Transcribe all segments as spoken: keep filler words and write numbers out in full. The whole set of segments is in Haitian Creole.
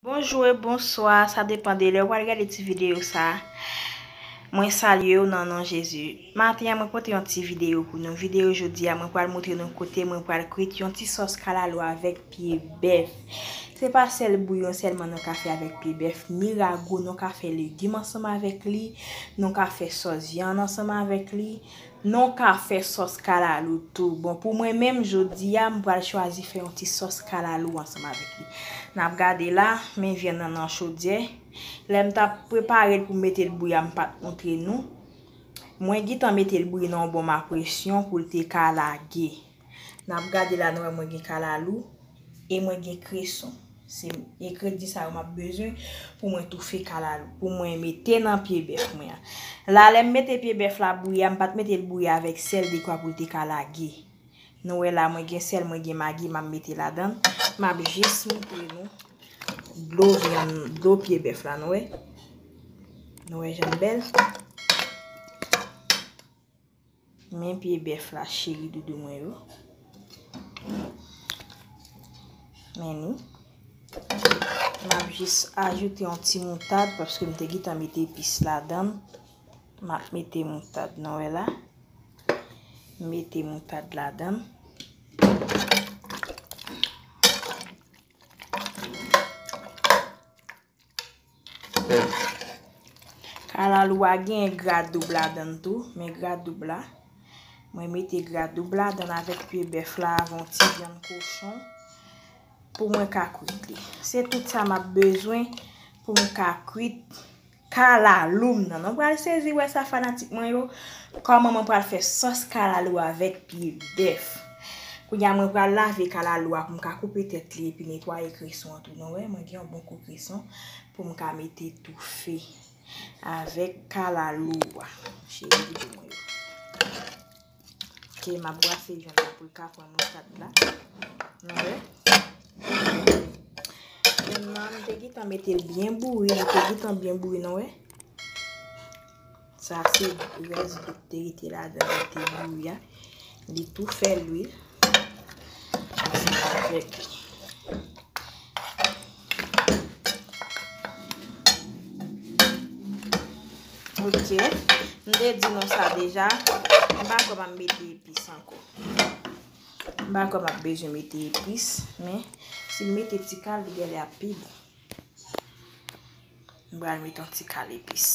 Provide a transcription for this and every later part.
Bonjou e bonswa, sa depann de lè w pral gade ti videyo sa. Mwen salye w nan non Jezi. Maten an, mwen pote yon ti videyo pou nou. Videyo jodi a, mwen pral montre nou kote mwen pral kwit yon ti sòs kalalou avèk pye bèf. Se pa sèl bouyon sèlman nou ka fè avèk pye bèf, ni rago, nou ka fè legim ansanm avèk li, nou ka fè sòs vyann ansanm avèk li. Nou ka fè sòs kalalou tou. Bon, pou mwen menm, jodi a, m pral chwazi fè yon ti sòs kalalou ansanm avèk li. N ap gade la, men vyann nan nan chodyè. Lè m t ap prepare l pou m mete l bouyi a, m pa t montre nou. Mwen gentan mete l bouyi nan yon bòl a presyon pou l te ka lage. N ap gade la, nou wè mwen gen kalalou e mwen gen kreson. Se engredi sa yo m ap bezwen pou mwen toufe kalalou, pou mwen mete nan pye bèf mwen an. La, lè m mete pye bèf la bouyi a, m pa t mete l bouyi avèk sèl dekwa pou l te ka lage. Nou wè la, mwen gen sèl, mwen gen magi, m ap mete ladan. M ap jis montre nou dlo vyann, dlo pye bèf la, nou wè. Nou wè jan l bèl. Men pye bèf la, cheri doudou mwen yo. Men ni. M ap jis ajoute yon ti moutad paske m te gentan mete epis ladan l. M ap mete moutad, nou wè la. M mete moutad ladan l. Kalalou a gen gra doub ladan l tou, men gra doub la. Mwen mete gra doub ladan l avèk pye bèf la avè yon ti vyann kochon pou mwen ka kwit li. Se tout sa m ap bezwen pou m ka kwit kalalou m nan. Nou pral sezi wè sa fanatik mwen yo. Kòman mwen pral fè sòs kalalou avèk pye bèf. Kounye a mwen pral lave kalalou a pou m ka koupe tèt li epi netwaye kreson an tou. Nou wè, mwen gen yon bon kou kreson pou m ka mete toufe avèk kalalou a. Cheri doudou mwen yo. Ok, m ap brase vyann nan pou l ka pran moutad la. Nou wè? Vyann nan, m te gentan mete l byen bouyi, li te gentan byen bouyi, nou wè? Sa se rès dlo k te rete ladan, li te bouyi a. Li tou fè lwil. Ansanm avèk li. Ok. M te di nou sa deja. M pa kwè m ap mete epis ankò. M pa kwè m ap bezwen mete epis, men si m mete ti kal, li genlè ap pi bon. M pral mete yon ti kal epis.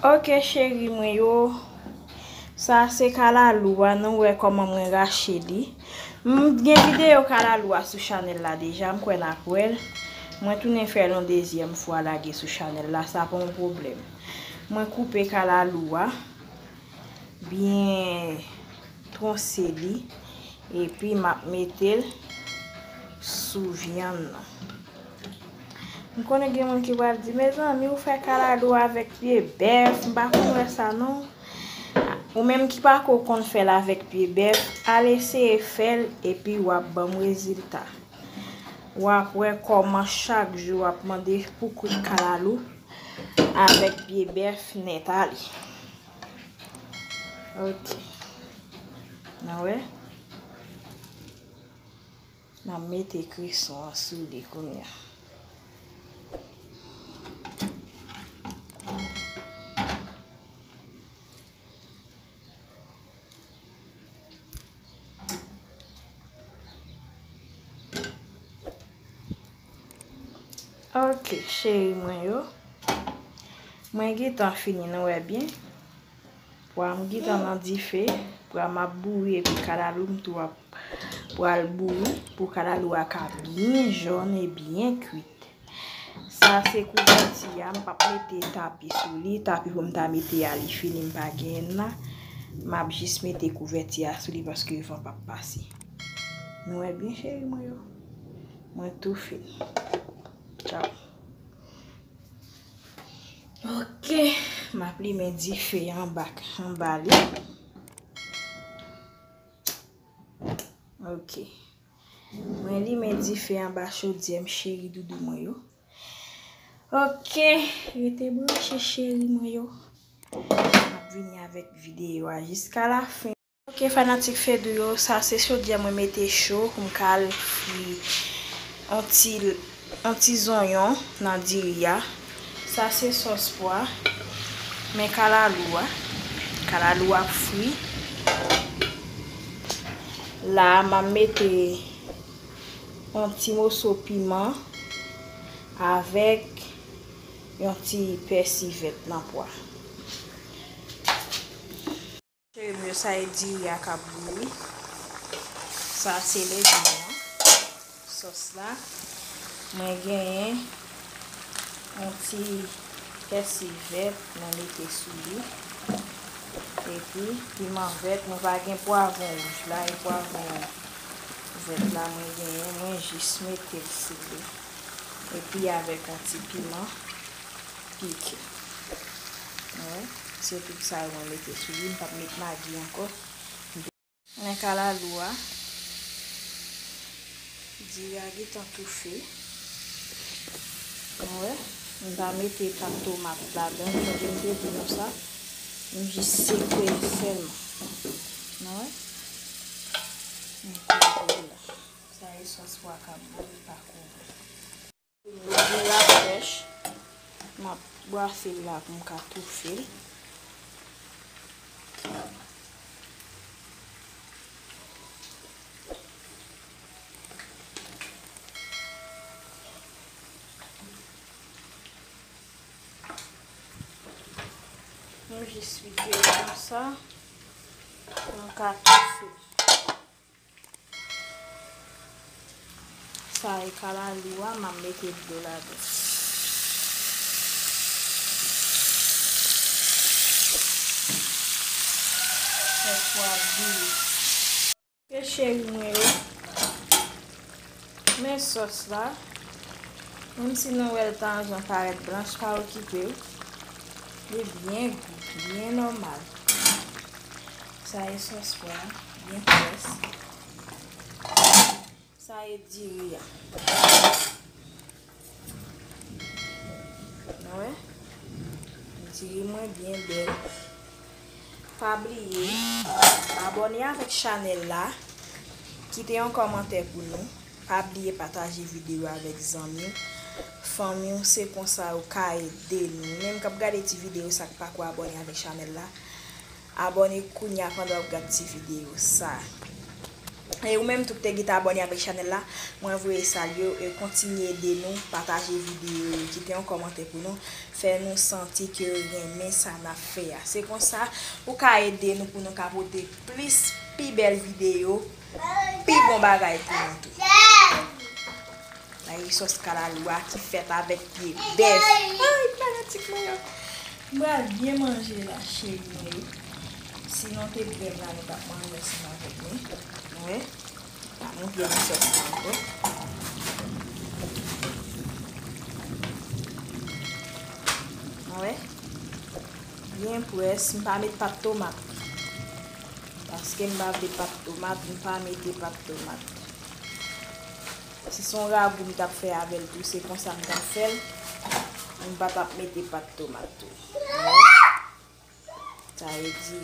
Ok, cheri mwen yo. Sa se kalalou a, nou wè kòman mwen rache li. M gen videyo kalalou a sou chanèl la deja, m kwè n ap wè l. Mwen tounen fè l yon dezyèm fwa lage sou chanèl la, sa pa yon pwoblèm. Mwen koupe kalalou a, byen twonse li, epi m ap mete l sou vyann nan. M konnen gen moun ki pral di, "Mezanmi, ou fè kalalou avèk pye bèf, m pa konn wè sa non." Ou menm ki pako konn fè l avèk pye bèf, al eseye fè l epi w ap ban m rezilta. W ap wè kòman chak jou w ap mande pou kwit kalalou avèk pye bèf nèt ale. Ok. Nou wè? M ap mete kreson an sou li kounye a. Ok, cheri mwen yo. Mwen gentan fini, nou wè byen. Pwa m gentan nan dife, pwa m ap bouyi epi kalalou m tou ap pral bouyi pou kalalou a ka byen jòn e byen kwit. Sa se kouvèti a, m p ap mete tapi sou li, tapi pou m ta mete a li fini m pa genyen l la. M ap jis mete kouvèti a sou li paske van p ap pase. Nou wè byen cheri mwen yo. Mwen tou fini. Tchaw. Ok, m ap limen dife anba, anba li. Ok. Mwen limen dife anba chodyè m cheri doudou mwen yo. Ok, rete branche cheri mwen yo. M ap vini avèk videyo a jiska lafen. Ok, fanatik Fedou yo, sa se chodyè mwen mete cho pou m ka al fri yon ti, yon ti zonyon nan diri a. Sa se sòs pwa. Men kalalou a. Kalalou ap fri. La a, m ap mete yon ti moso piman avèk yon ti pèsi vèt nan pwa. Cheri m yo, sa e diri a k ap bouyi. Sa se legim nan. Sòs la, mwen genyen yon ti pèsi vèt mwen mete sou li. Epi piman vèt, mwen pa gen pwavwon wouj la, e pwavwon vèt la mwen genyen, mwen jis mete l sou li. Epi avèk yon ti piman pike. Wè, se tout sa yo mwen mete sou li, m p ap met magi ankò. Men kalalou a, diri a gentan toufe. Nou wè, m pa mete pat tomat ladan, tankou m te di nou sa, m jis sekwe l sèlman. Nou wè? M kouvri l la. Sa e sòs pwa k ap bouyi, pa kouvri. Diri a frèch, m ap bwase l la pou m ka toufe l. M jis pike l konsa pou m ka toufe l. Sa e kalalou a, m ap mete dlo ladan. Fè pwa bouyi. Ok cheri mwen yo. Men sòs la. Menm si nou wè l ta jan parèt blanch, pa okipe w. Li byen gou, byen nòmal. Sa e sòs pwa, byen frèch. Sa e diri a. Nou wè? Diri mwen byen bèl. Pa bliye abòne avèk chanèl la. Kite yon kòmantè pou nou. Pa bliye pataje videyo avèk zanmi w, fanmi w, se konsa ou ka ede nou. Menm k ap gade ti videyo sa k pako abòne avèk chanèl la, abòne kounya pandan w ap gad ti videyo sa. E ou menm tou ki te gentan abòne avèk chanèl la, mwen voye salye w e kontinye ede nou, pataje videyo yo, kite yon kòmantè pou nou, fè nou santi ke w renmen sa n ap fè a. Se konsa ou ka ede nou pou nou ka pote plis, pi bèl videyo, pi bon bagay pou nou tou. Sa e sòs kalalou a ki fèt avèk pye bèf. Ay, fanatik mwen yo. M pral byen manje la, cheri mwen yo. Si nou te prè m la, nou t ap manje ansanm avèk mwen. Wi. Pa montre nou sòs la ankò. Gen près, m pa met pat tomat. Paske m pa vle pat tomat, m pa mete pat tomat. Si se yon ragou m t ap fè avè l tou, se konsa m t ap fè l. M pa t ap mete pat tomat tou. Sa e di.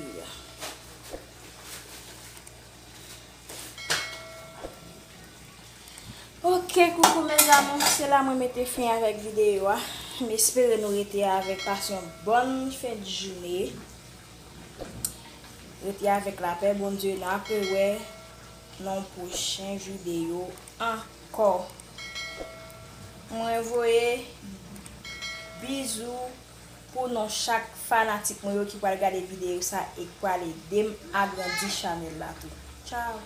Ok, coucou mes amours, se la mwen mete fen avèk videyo a. M espere nou rete avèk pase yon bòn fen de jounen. Rete avèk lapè Bondye, n ap wè nan yon pwochen videyo ankò. Mwen voye bizou pou nou chak fanatik mwen yo ki pral gade videyo sa e ki pral ede m agrandi chanèl la tou. Tchao!